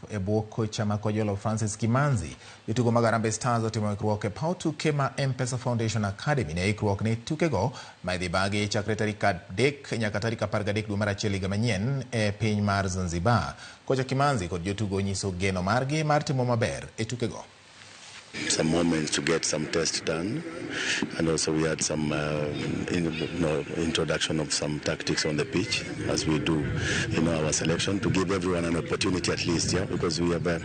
e bwo kocha ma Kojolo Francis Kimanzi. Jotugo mag Harambee Stars otimo ikruok e paw tuke ma M-Pesa Foundation Academy ne ikruok ne tukego ma idhi bagi chakre tarik 3 nyaka tarik 13 dwe mar achiel higa manyien e piny mar Zanzibar. Kocha Kimanzi kod jotugo onyiso geno margi mar timo maber e tukego. Some moments to get some tests done, and also we had some introduction of some tactics on the pitch, as we do in our selection, to give everyone an opportunity at least, yeah, because we have a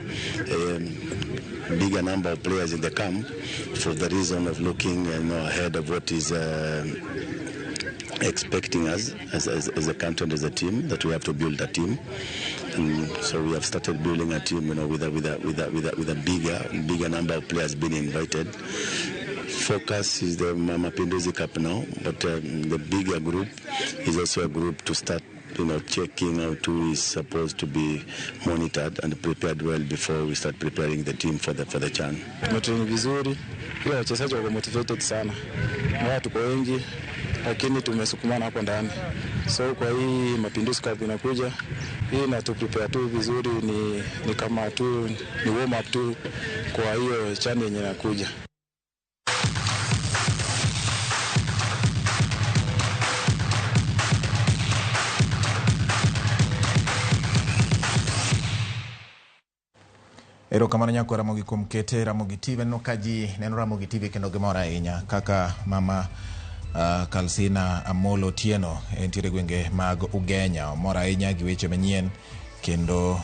bigger number of players in the camp for the reason of looking ahead of what is expecting us as a country and as a team, that we have to build a team. And so we have started building a team, with a bigger number of players being invited. Focus is the Mapinduzi Cup now, but the bigger group is also a group to start, checking out who is supposed to be monitored and prepared well before we start preparing the team for the CHAN. Tumetrain vizuri, pia wachezaji wako motivated sana. Na tuko wengi, lakini tumesukumana hapo ndani. So kwa hii Mapinduzi Cup inakuja, hii na tu prepare tu vizuri, ni kama tu ni warm up tu kwa hiyo CHAN yenye inakuja. Erokamano nyako Ramogi kuom kete Ramogi TV. Aneno ka ji neno Ramogi TV kendo gimor ahinya kaka mama Kalsina Amolo Otieno entiere gwenge mag Ugenya, omor ahinya gi weche manyien kendo.